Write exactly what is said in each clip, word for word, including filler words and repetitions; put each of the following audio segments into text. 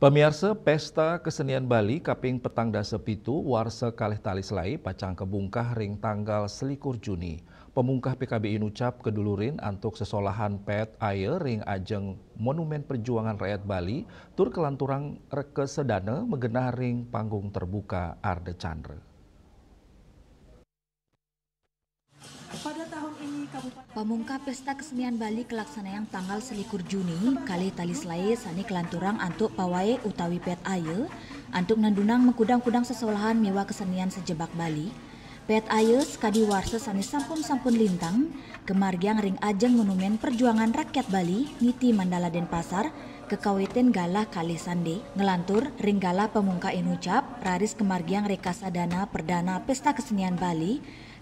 Pamiarsa, Pesta Kesenian Bali kaping petang dasa pitu warsa kalih tali selaé pacang kabungkah ring tanggal selikur Juni. Pamungkah P K B I nucap kadulurin antuk sesolahan pét aya ring ajeng Monumen Perjuangan Rakyat Bali tur kalanturang rekasadana magenah ring panggung terbuka Ardha Candra. Pamungkah Pesta Kesenian Bali kalaksanayang tanggal selikur Juni, kalih tali selaé sané kalanturang antuk pawai utawi pét aya, antuk nandunang makudang-kudang sesolahan miwah kesenian sajebag Bali. Pét aya sakadi warsa sané sampun-sampun lintang, kamargiang ring ajeng Monumen Perjuangan Rakyat Bali, Niti Mandala Denpasar, kakawitin galah kalih sandé. Nglantur ring galah pamungkah inucap, raris kamargiang rekasadana perdana Pesta Kesenian Bali,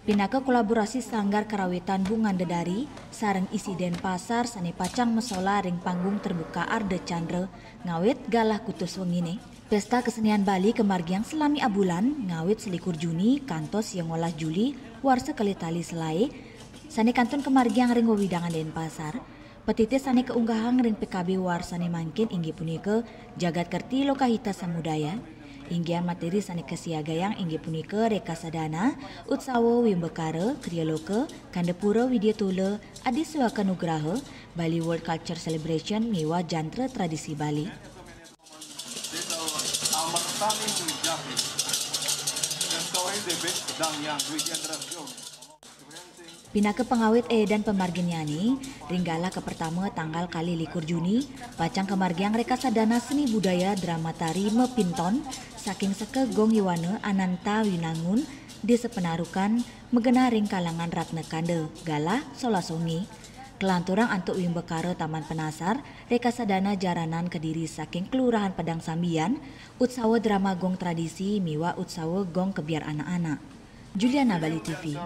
pinaka kolaborasi Sanggar Karawitan Bunganda Dari sareng I C I Denpasar sané pacang masolah ring panggung terbuka Ardha Candra ngawit galah kutus wenginé. Pesta Kesenian Bali kamargiang salami abulan ngawit selikur Juni kantos sia ngolas Juli warsa kalih tali selaé sané kantun kamargiang ring wewidangan Denpasar. Patitih sané kaunggahang ring P K B I warsané mangkin inggih punika Jagat Kerti Lokahita Samudaya. Inggihan materi sané kasiagayang inggih punika rekasadana, utsawa wimbakara, kriya loka, kandapura widyatula, Adi Suaka Nugraha, Bali World Culture Celebration miwah jantra tradisi Bali. Pinaka pangawit édan pamarginnyané, ring galah kapertama tanggal kalih likur Juni, pacang kamargiang rekasadana seni budaya drama tari mapinton saking Seka Gong Yowana Ananta Winangun, Désa Penarukan, magenah ring kalangan Ratna Kanda, galah solas wengi. Kalanturang antuk wimbakara Taman Penasar, rekasadana jaranan kadiri saking Kelurahan Padang Sambian, utsawa drama gong tradisi miwah utsawa gong kebyar anak-anak. Juliana, Bali T V.